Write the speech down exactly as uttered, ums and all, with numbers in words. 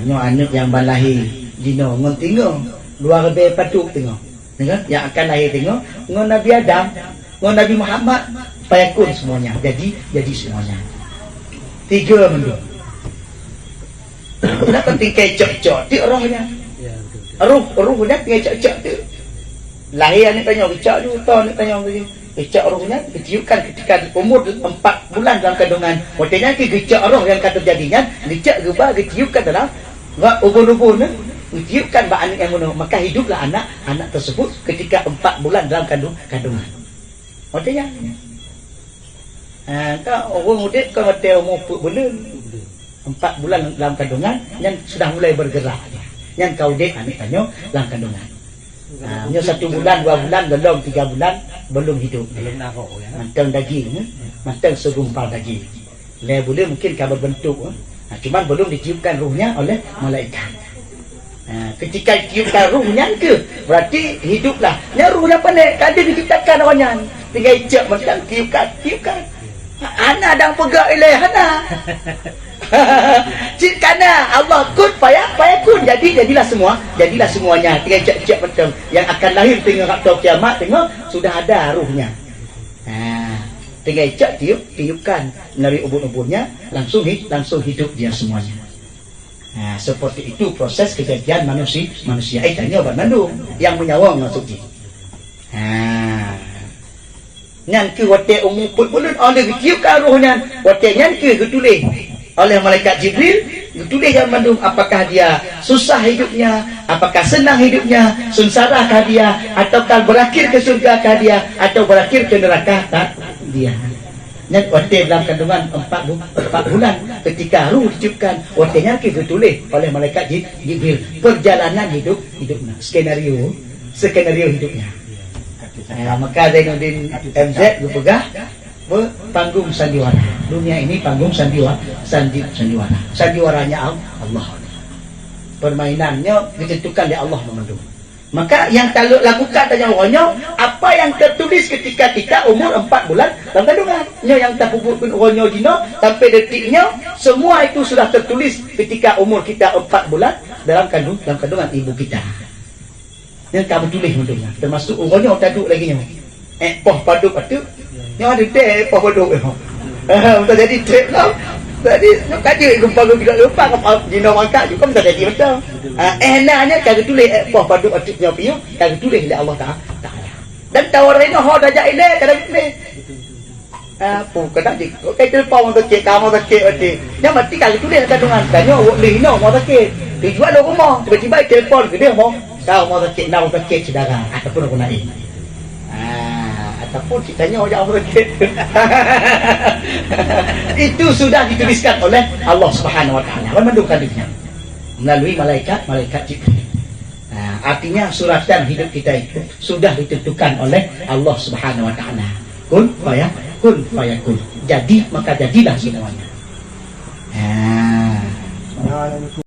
Nyoe aneuk nyang ban lahé jinoe ngon tingoh, dua ribèe padub tingoh. Nyoe kan, nyang akan lahé tingoh, ngon Nabi Adam, ngon Nabi Muhammad, fayakun semuanya. Jadi, jadi semuanya. Tiga mandum. Kenapa tingkai cok-cok tu roh nyan? Ya, betul, betul. Roh, roh nyan tingkai cok-cok tu. Lahé aneuk tanyoe, geucok ju, toh aneuk tanyoe tu. Geucok roh nyan, geutiupkan ketika umur empat bulan dalam kandungan. Watèe nyan keuh geucok roh nyang ka teujadi nyan, geucok geuba geutiupkan dalam bak ubon-ubon, eh, geutiupkan bak aneuk nyang bunoe. Maka hiduplah anak, anak tersebut ketika empat bulan dalam kandung, kandungan. Watèe nyan. Ah, ka ureueng udép ka watèe umu peuet buleuen. Empat bulan dalam kandungan, nyan sudah mulai bergerak. Nyan ka udép aneuk tanyoe dalam kandungan. Ah, nyoe satu bulan, dua bulan, belum tiga bulan, belum hidup. Belum narok, ya. Mantong daging, eh? Mantong segumpal daging. Lhèe buleuen mungkin ka berbentuk, eh? Nah, cuman belum ditiupkan ruhnya oleh malaikat. Ha, ketika tiupkan ruh nyan keuh, berarti hiduplah. Nyan ruh nyan pané, ka deuh diciptakan awak nyan. Tinggai cok mantong tiupkan, tiupkan. Ha, hana dang peugah ilèe, hana. Cit kana Allah kun faya-, fayakun. Jadi, jadilah semua, jadilah semuanya. Tinggai cok-cok mantong. Nyang akan lahir teungoh rab kiamat teungoh sudah ada ruhnya. Ha, tinggai cok tiup, tiupkan melalui ubon-ubonnya, langsung hi-, langsung hidup dia semuanya. Ha, seperti itu proses kejadian manusi-, manusia. Eh, tanyoe ban mandum nyang meunyawa maksud jih. Ha. Nyan keuh watèe umu peuet buleuen, oh, lheueh geutiupkan roh nyan. Watèe nyan keuh geutuléh oleh malaikat Jibril, geutuléh nyang mandum, apakah dia susah hidupnya, apakah senang hidupnya, sengsara kah dia, ataukah berakhir ke surga kah dia, atau berakhir ke neraka kah dia. Nyan watèe dalam kandungan empat bu-, empat bulan, ketika ruh ditiupkan, watèe nyan keuh geutuléh oleh malaikat Ji-, Jibril perjalanan hidup, hidupnya, skenario, skenario hidupnya. Ya, maka Zainuddin M Z geupeugah, apa, panggung sandiwara. Dunia ini panggung sandiwa-, sandi-, sandiwara. Sandiwaranya Al-, Allah. Permainannya ditentukan oleh Allah mandum. Maka nyang talakukan tanyoe uroe nyoe, apa yang tertulis ketika kita umur empat bulan dalam kandungan. Nyoe nyang tapeubuet uroe nyoe jinoe sampai detik nyoe, semua itu sudah tertulis ketika umur kita empat bulan dalam kandung-, dalam kandungan ibu kita. Nyan ka meutuléh mandum nyan, termasuk uroe nyoe taduek lagèe nyoe. Ék poh padub ateueh. Nyoe ada deh ék poh padub nyoe. Betul jadi trép lah. Jadi, nyoe ka jeuet gempa gempa gempa, gempa jinoe mangkat juga bisa jadi betul. Ah, eh, nah, nyan ka geutuléh ék poh padub ateueh nyoe piôh, ka geutuléh lé Allah Taala. Dan tawa inoe ho tajak ilèe, kadang ilèe. Ah, peue keunan jih? Oke, telepon rumah sakit, ka rumah sakit, oke. Nyan berarti ka geutuléh lam kandungan. Dan nyoe wot lé inoe rumah sakit. Tujuan lôn rumoh, tiba-tiba telepon keudéh rumoh. Ka rumah sakit, na rumah sakit syedara ataupun ureueng laén. Ah, ataupun cit tanyoe jak rumah sakit. Itu sudah dituliskan oleh Allah Subhanahu wa Taala. Wan mandum ka lheueh nyan. Melalui malaikat, malaikat Jibril. Ah, artinya suratan hidup kita itu sudah ditentukan oleh Allah Subhanahu wa Taala. Kun faya-, kun fayakun. Jadi, maka jadilah semuanya. Ah.